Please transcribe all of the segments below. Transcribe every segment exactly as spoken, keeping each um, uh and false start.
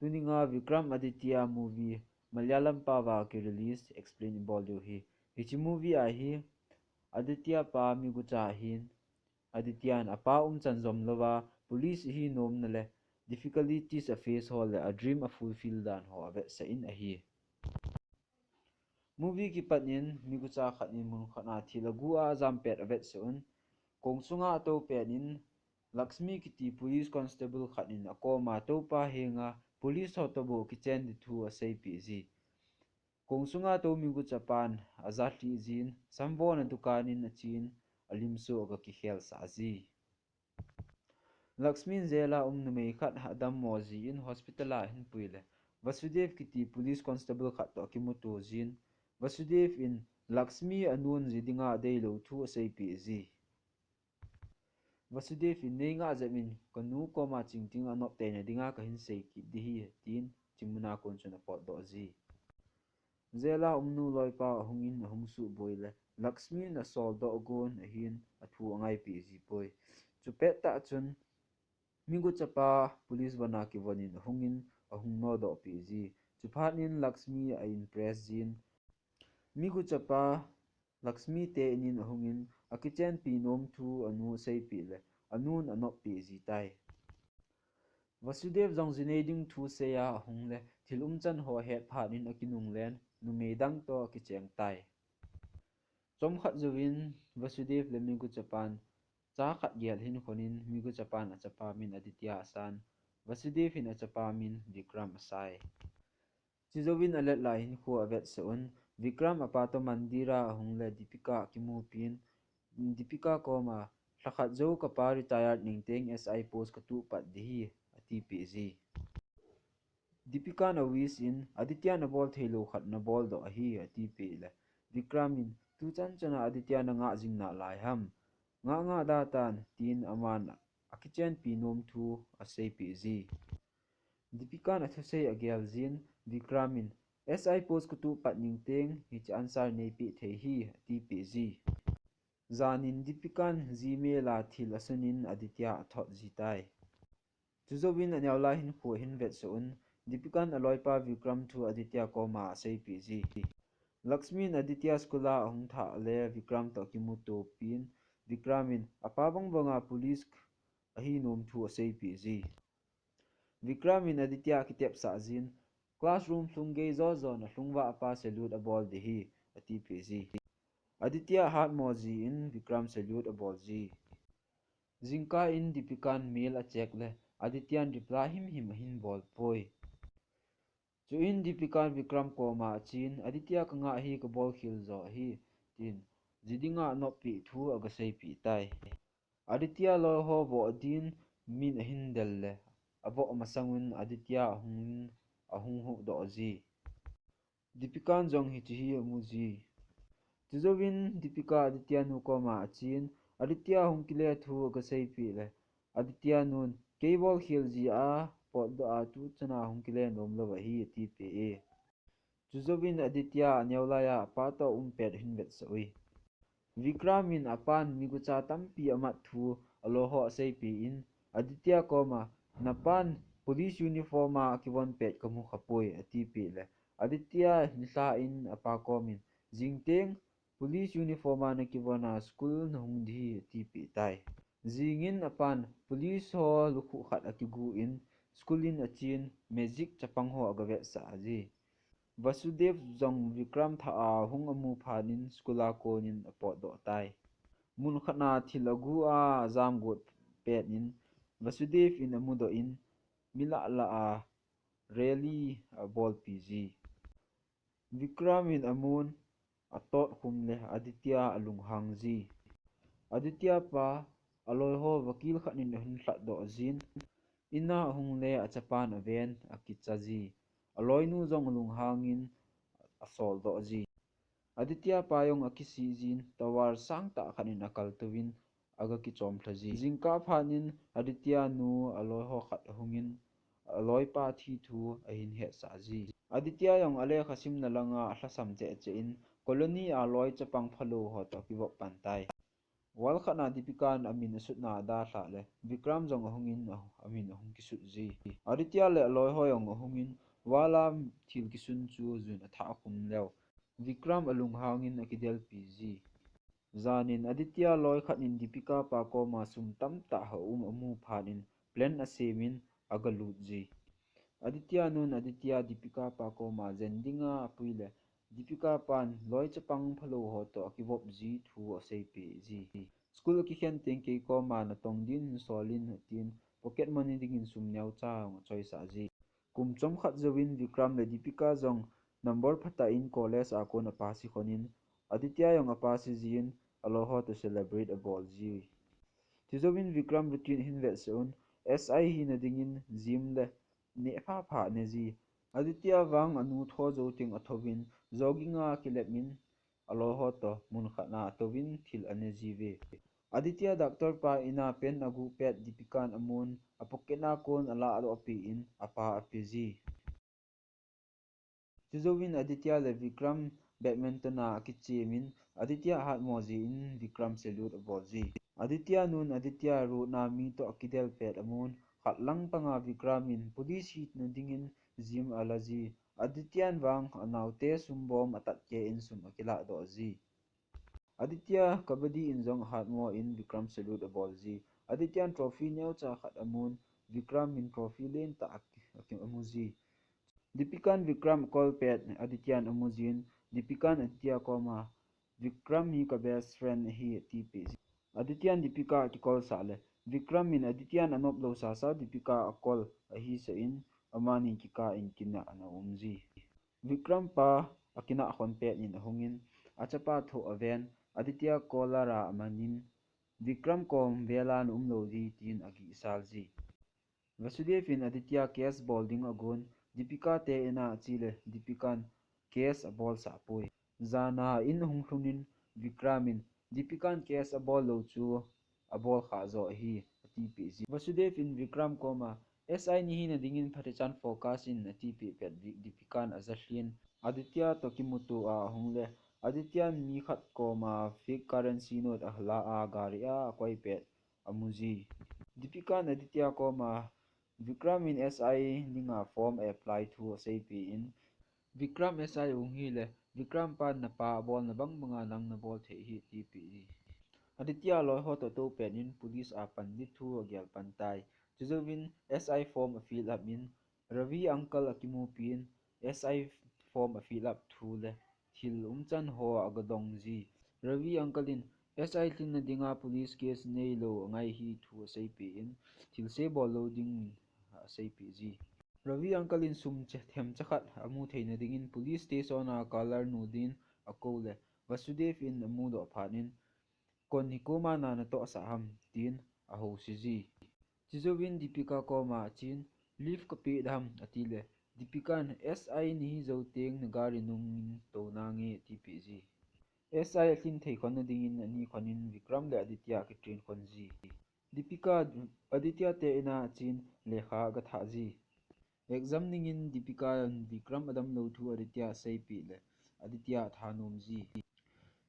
Tuninga Vikram Aditya movie Malayalam paova ki-release explain ibol diu ahi. Hiche movie a hi Aditya pa migucha ahin, Aditya in apa umchan jom louva police ahi nomna le difficulties a face ho le a dream a fulfill dan ho avetsah in ahi. Movie kipat in migucha khat in mun khat a thil agu a ajam pet avetsah un. Kong sunga atou pet in Lakshmi kiti police constable khat in akoma toupa henga police ho toh bou kichen di thu aseipeh ji. Kong sunga tou migucha pan ajatlhi jin, samvona dukan in achen, alim soh aga kikhel sah ji. Lakshmi in jail a um numei khat adammo jin hospital a ahin pui le, Vasudev kiti police constable khat toh akimuto jin, Vasudev in Lakshmi anun ji dinga adeilou thu aseipeh ji. Vasudev in nei ngah jep in kanu koma chingting anop teina dinga kahin sei kit di ahi, tin chimuna kon chun apotdoh ji. Jail a umnu loipa ahung in ahung suboi le, Lakshmi in asoldoh gon ahin athu angaipeh ji poi. Chupet tah chun migucha pa police von a kivon in ahung in ahung nodoh peh ji. Chuphat in Lakshmi a impress jin, migucha pa Lakshmi te in in ahung in akichenpi nom thu anu aseipeh le, anun anoppeh ji tai. Vasudev jong jinei ding thu sei a ahung le, thil umchan ho ahet phat in akinung len, numei dang toh akicheng tai. Chomkhat jouvin Vasudev le migucha pan cha khat gel ahin khon in, migucha pan achapa min Aditya asan, Vasudev in achapa min Vikram asai. Chujouvin alet lai hinkho avetsah un, Vikram apa toh mandir a ahung le Deepika akimupin, Deepika koma, lhakhat jou kapa retire ningteng S I post katuh pat di ahi, atipeh ji. Deepika in awish in, Aditya in abol theilou khat naboldoh ahi, atipeh le, Vikram in, tuchan chan a Aditya nangah jing nalai ham? Ngah ngah da tan, tin aman akichenpi nom thu aseipeh ji. Deepika in athusei agel jin, Vikram in, S I post katuh pat ningteng hiche answer neipeh thei ahi, atipeh ji. Jan in Deepika in Gmail a thil asun in Aditya athot ji tai. Chujouvin aneo lai hinkho ahin vetsah un, Deepika in aloipa Vikram thu Aditya koma aseipeh ji. Lakshmi in Aditya school a ahung thah le Vikram toh akimutopin, Vikram in apa bang banga police ahi nom thu aseipeh ji. Vikram in Aditya akitepsah jin, classroom lhung gei joh joh in alhung uva apa salute abol di ahi, atipeh ji. Aditya ahatmo jin Vikram salute abol ji. Jingkah in Deepika in mail acheck le, Aditya in reply himhim ahin bol poi. Chuin Deepika in Vikram koma achen, Aditya kangah hi kabol khel jo ahi, tin, ji dinga anoppeh thu agaseipeh tai. Aditya loi ho voh din min ahin del le, avoh masang un Aditya ahung, ahung huhdoh ji. Deepika in jong hiche hi amu ji. Chujouvin Deepika Aditya nu koma achen, Aditya hung kile thu agaseipeh le, Aditya nun, kei bol khel jeh a potdoh a tuchan a hung kile nom lou ahi, atipeh e. Chujouvin Aditya aneo laiya apa toh umpet ahin vetsah uve. Vikram in apan migucha tampi amat thu aloi ho aseipeh in, Aditya koma, napan police uniform a akivon pet kamu khapoi, atipeh le, Aditya nilhah in apa komin, jingteng police uniform a nakivon a school nahung di ahi, atipeh tai. Jingin apan police ho lukhuh khat akigu in, school in achen, magic chapang ho agavetsah ji. Vasudev jong Vikram thah a hung amu phat in school a konin apotdoh tai. Mun khat a thil agu a ajam got pet in Vasudev in amudoh in, mi lah lah a rally abolpi ji. Vikram in amun, atot khum le Aditya alunghang ji. Aditya pa aloi ho vakil khat in ahin lhatdoh jin, in a ahung le achapan aven akicha ji. Aloinu jong alunghang in asoldoh ji. Aditya pa jong akisih jin, tower sangtah khat in akaltouvin, aga kichomlha ji. Jingkah phat in Aditya nu aloi ho khat ahung in, aloipa thi thu ahin hetsah ji. Aditya jong alekha simna langa alhasam cheh cheh in, colony a loi chapang phalou ho toh akivop pan tai. Wall khat na Deepika in amin asutna adalhah le Vikram jong ahungin a, amin ahung kisut ji. Aditya le aloi ho jong ahungin wall a thil kisun chu jun athah khum leu Vikram alunghangin akidelpi ji. Janin Aditya loi khat in Deepika pa koma sum tamtah aum amu phat in plan asemin agalut ji. Aditya nun Aditya Deepika pa koma jen dinga apui le Deepika pan loi chapang phalou ho toh akivop ji thu aseipeh ji. School akikhen teng kei koma natong din solin atin pocket money dingin sum neocha jong achoisah ji. Kum chomkhat jouvin Vikram le Deepika jong number phatah in college a kon apass hi khonin Aditya jong apass hi jin aloi ho toh celebrate abol ji. Chujouvin Vikram routine ahin vetsah un S I hina dingin gym le neh phapha ane ji. Aditya vang anu tho jou teng athouvin jogging a akilepmin aloi ho toh mun khat na atouvin thil ane jiuve. Aditya doctor pa in a pen aguh pet Deepika in amun apocket na kon alahdoh peh in apa ape ji. Chujouvin Aditya le Vikram badminton a akichemin Aditya ahatmo jeh in Vikram salute abol ji. Aditya nun Aditya road na mi toh akidel pet amun khat lang panga Vikram in police hina dingin gym ala ji. Aditya in vang anaote sum bom atat keh in sum akilahdoh ji. Aditya kabaddi in jong ahatmo in Vikram salute abol ji. Aditya in trophy neocha khat amun Vikram in trophy lentah aki, aki amu ji. Deepika in Vikram akol pet Aditya in amu jin Deepika in Aditya koma Vikram hi ka best friend ahi atipeh ji. Aditya in Deepika akikolsah le Vikram in Aditya in anop lou sasa Deepika akol ahisah in amani kikah in kinah ana um ji. Vikram pa akinah khon pet in ahungin achapa thoh aven Aditya collar a amanin Vikram kom vela na um lou ding tin agihsal ji. Vasudev in Aditya case bol ding agon Deepika te in a ache le Deepika in case abolsah poi. Jana in ahung lhunin Vikram in Deepika in case abol lou chu abol khah joh ahi atipeh ji. Vasudev in Vikram koma S I nahina dingin phatechan focus in atipeh pet Deepika in aja lhin. Aditya toh kimuto a ahung le Aditya in mi khat koma fake currency note ala a gari a akoi pet amu ji. Deepika in Aditya koma Vikram in S I dinga form a apply thu aseipeh in Vikram S I ahung hile Vikram pan napa abolna bang banga nang nabol thei ahi atipeh ji. Aditya loi ho toh tou pet in police a pan ding thu agel pan tai. Chujouvin S I form afill up in Ravi uncle akimupin S I form afill up thu le thil umchan ho agadong ji. Ravi uncle in S I lhinna dinga police case neilou angai hi thu aseipeh in thilse bol lou ding aseipeh ji. Ravi uncle in sum che, themcha khat amu theina dingin police station a collar nu din akou le Vasudev in amudoh phat in kon hi koma na natohsah ham tin ahouse ji. Chujouvin Deepika koma achen leave kapeh ding ham atile Deepika in S I nahi jou teng na gari nungin tou nange atipeh ji. S I alhin thei khonna dingin ani khonin Vikram le Aditya akitrain khon ji. Deepika Aditya te in a achen lekha agathah ji. Exam dingin Deepika in Vikram adamlou thu Aditya aseipeh le Aditya athanom ji.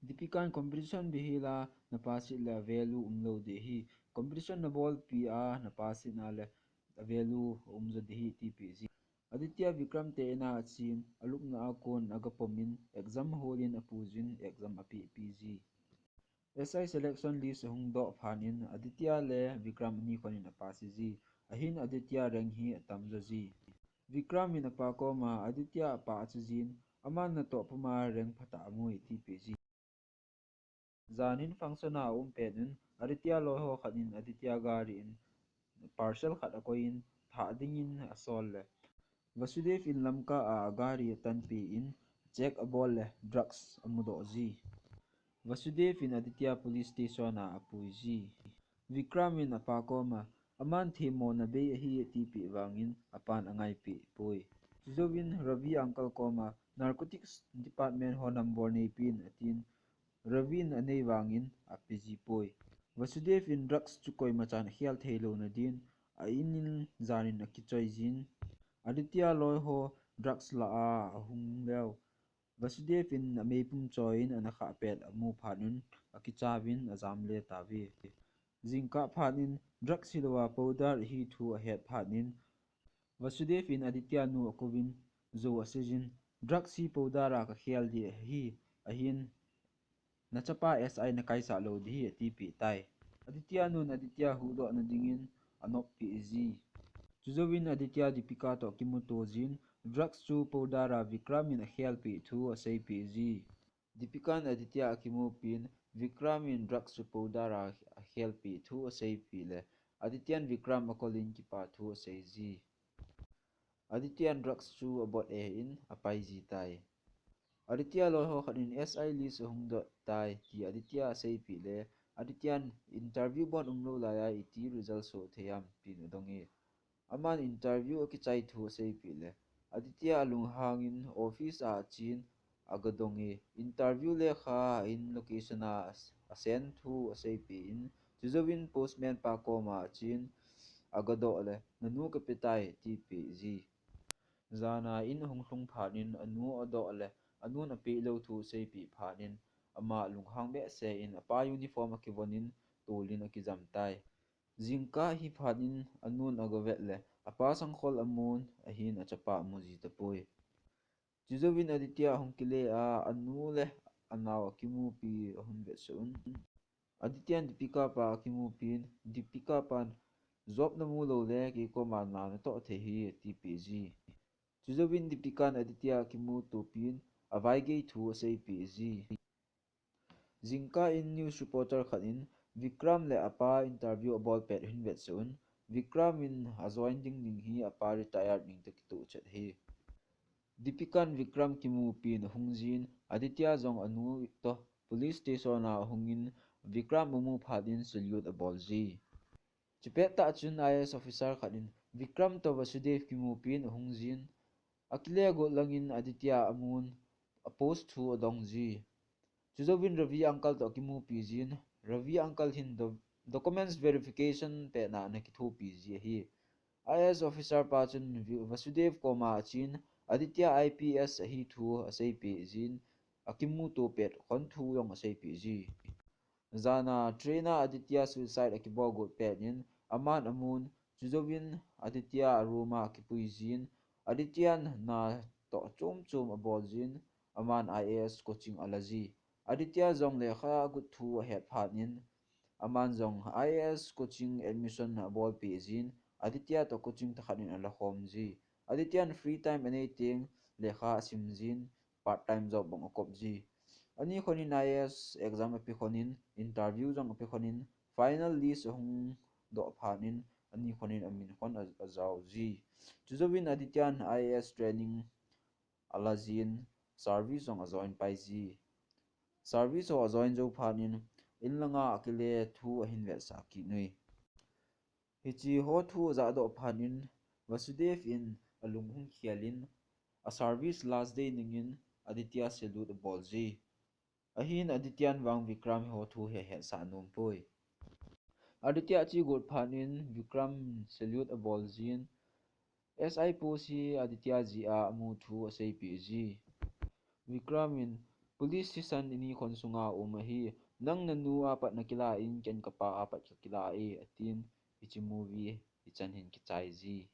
Deepika in competition bihela na pass le value umlou ding ahi. Competition nabolpi a na pass na le value umjo ding ahi atipeh ji. Aditya Vikram te in a achen alupna a kon agapomin exam hall in apuijin exam apehpi ji. S I selection list ahung doh phat in Aditya le Vikram ani khonin apass ji. Ahin Aditya rank hi atamjo ji. Vikram in apa koma Aditya apa ache jin aman natoh puma rank phatah amui atipeh ji. Janin function a aum pet in Aditya loi ho khat in Aditya gari in parcel khat akoiyin thah dingin asol le Vasudev in Lamka a agari atanpeh in check abol le drugs amudoh ji. Vasudev in Aditya police station a apui ji. Vikram in apa koma aman themmona bei ahi atipeh vangin apan angaipeh poi. Chujouvin Ravi uncle koma narcotics department ho number neipeh in atin Ravi in anei vangin apeji poi. Vasudev in drugs chu koimachan akhel theilouna din a in in janin akichoi jin Aditya loi ho drugs lah a ahung leu Vasudev in ameipum choiyin ana khah pet amu phat in akichauvin ajam le tauve. Jingkah phat in drugs hilou a powder ahi thu ahet phat in Vasudev in Aditya nu akouvin jou aseijin, "Drugs hi powder a kakhel ding ahi, ahin nachapa S I nakaisah lou ding ahi," atipeh tai. Aditya nun Aditya huhdohna dingin anoppeh ji. Chujouvin Aditya Deepika toh akimuto jin, drugs chu powder a Vikram in akhelpeh thu aseipeh ji. Deepika in Aditya akimupin, Vikram in drugs chu powder a akhelpeh thu aseipeh le, Aditya in Vikram akolin kipa thu asei ji. Aditya in drugs chu abot e in apai ji tai. Aditya loi ho khat in S I list ahung doh tai ti Aditya aseipeh le, Aditya in interview bon umlou laiya iti result soh thei ham tin adong e. Aman interview akichai thu aseipeh le, Aditya alunghangin office a achen agadong e, interview lekha in location a asend thu aseipeh in, chujouvin postman pa koma achen agadoh le, "Nanu kape tai," atipeh ji. Jana in ahung lhung phat in anu adoh le, anun apeh lou thu aseipeh phat in, ama alunghang behseh in apa uniform akivon in tolin akijam tai. Jingkah hi phat in anun agavet le, apa sangkhol amun ahin achapa amu ji tapoi. Chujouvin Aditya ahung kile a, anu le anao akimupi ahung vetsah un. Aditya in Deepika pa akimupin, Deepika pan, "Job namu lou le kei koma na natoh thei ahi," atipeh ji. Chujouvin Deepika in Aditya akimutopin, avaigei thu aseipeh ji. Jingkah in news reporter khat in Vikram le apa interview abol pet ahin vetsah un, Vikram in ajoin ding ding hi apa retire ding toh kitoh chet ahi. Deepika in Vikram kimupin ahung jin, Aditya jong anu toh police station a ahungin Vikram amu phat in salute abol ji. Chupet tah chun I A S officer khat in Vikram toh Vasudev kimupin ahung jin, akile got langin Aditya amun apost thu adong ji. Chujouvin Ravi uncle toh akimupi jin, Ravi uncle hin do-, documents verification pehna ana kithopi ji ahi. I A S officer pa chun Vi-, Vasudev koma achen, Aditya I P S ahi thu aseipeh jin, akimuto pet khon thu jong aseipeh ji. Jana train a Aditya suicide akibol got pet in aman amun, chujouvin Aditya a room a akipui jin, Aditya in natoh chom chom abol jin, aman I A S coaching ala ji. Aditya jong lekha agot thu ahet phat in, aman jong I A S coaching admission abolpeh jin, Aditya toh coaching thakhat in ala khom ji. Aditya in free time anei teng lekha asim jin, part time job bang akop ji. Ani khon in I A S exam ape khon in, interview jong ape khon in, final list ahung doh phat in, ani khon in amin khon a, ajao ji. Chujouvin Aditya in I A S training ala jin, service jong ajoin pai ji. Service ho ajoin jou phat in, in langa akile thu ahin vetsah kit nui. Hiche ho thu ajah doh phat in, Vasudev in alung hung khel in, a service last day ningin Aditya salute abol ji. Ahin Aditya in vang Vikram hi ho thu hi ahetsah nom poi. Aditya che got phat in Vikram salute abol jin, S I post hi Aditya jeh a amu thu aseipeh ji. Vikram in, "Police station ini khon sunga um ahi, nang nanu a pat nakila in, ken kapa a pat kakila e," atin, hiche movie hichan hin kichai ji.